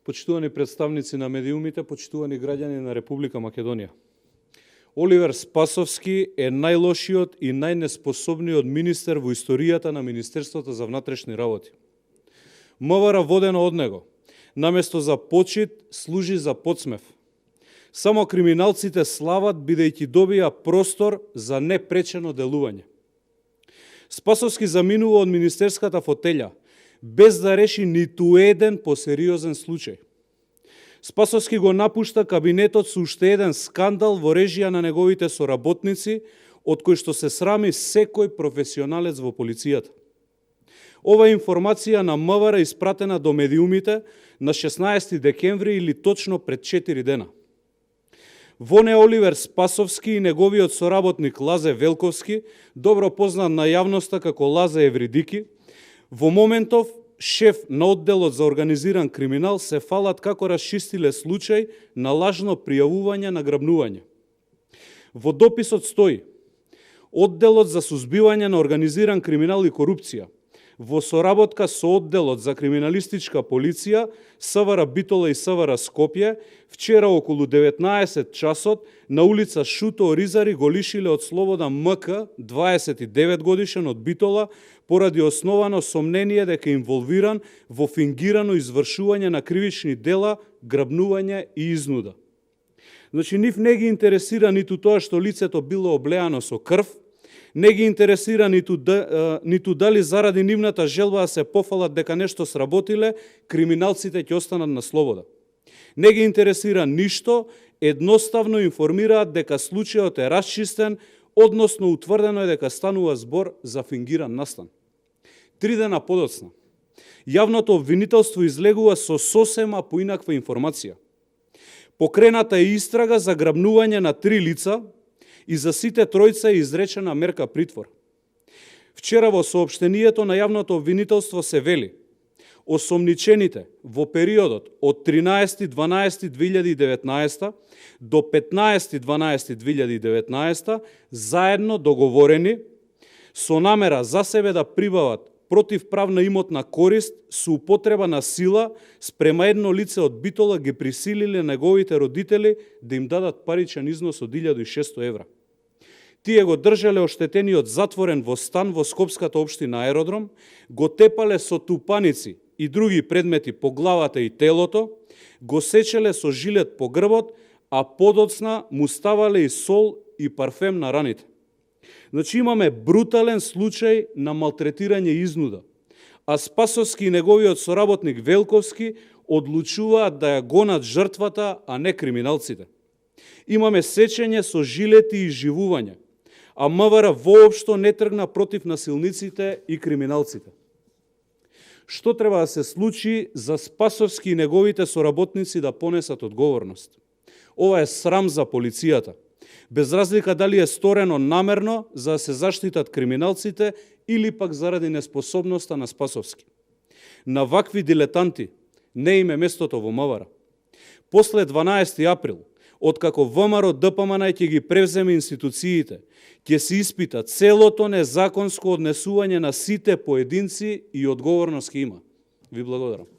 Почитувани представници на медиумите, почитувани граѓани на Република Македонија. Оливер Спасовски е најлошиот и најнеспособниот министер во историјата на Министерството за внатрешни работи. МВР водено од него, наместо за почит, служи за подсмев. Само криминалците слават бидејќи добија простор за непречено делување. Спасовски заминува од министерската фотелја, без да реши ниту еден посериозен случај. Спасовски го напушта кабинетот со уште еден скандал во режија на неговите соработници, од кој што се срами секој професионалец во полицијата. Ова информација на МВР испратена до медиумите на 16 декември или точно пред 4 дена. Во неа Оливер Спасовски и неговиот соработник Лазе Велковски, добро познат на јавноста како Лазе Евридики, во моментов шеф на одделот за организиран криминал се фалат како расчистиле случај на лажно пријавување на грабнување. Во дописот стои: одделот за сузбивање на организиран криминал и корупција, во соработка со одделот за криминалистичка полиција, СВР Битола и СВР Скопје, вчера околу 19 часот на улица Шуто Оризари го лишиле од слобода МК, 29 годишен од Битола, поради основано сомнение дека инволвиран во фингирано извршување на кривични дела, грабнување и изнуда. Значи, нив не ги интересира ниту тоа што лицето било облеано со крв, не ги интересира ниту дали заради нивната желба да се пофалат дека нешто сработиле, криминалците ќе останат на слобода. Не ги интересира ништо, едноставно информираат дека случајот е расчистен, односно утврдено е дека станува збор за фингиран настан. 3 дена подоцна, јавното обвинителство излегува со сосема поинаква информација. Покрената е истрага за грабнување на 3 лица и за сите тројца е изречена мерка притвор. Вчера во соопштението на јавното обвинителство се вели: осомничените во периодот од 13.12.2019 до 15.12.2019 заедно договорени со намера за себе да прибават противправна имотна корист со употреба на сила спрема едно лице од Битола ги присилиле неговите родители да им дадат паричен износ од 1600 евра. Тие го држале оштетениот затворен во стан во Скопската општина Аеродром, го тепале со тупаници и други предмети по главата и телото, го сечеле со жилет по грбот, а подоцна му ставале и сол и парфем на раните. Значи имаме брутален случај на малтретирање и изнуда, а Спасовски и неговиот соработник Велковски одлучуваат да ја гонат жртвата, а не криминалците. Имаме сечење со жилети и живување, а МВР воопшто не тргна против насилниците и криминалците. Што треба да се случи за Спасовски и неговите соработници да понесат одговорност? Ова е срам за полицијата, без разлика дали е сторено намерно за да се заштитат криминалците или пак заради неспособноста на Спасовски. На вакви дилетанти не им е местото во МВР. После 12 април, откако ВМРО ДПМН ќе ги превземе институциите, ќе се испита целото незаконско однесување на сите поединци и одговорност ќе има. Ви благодарам.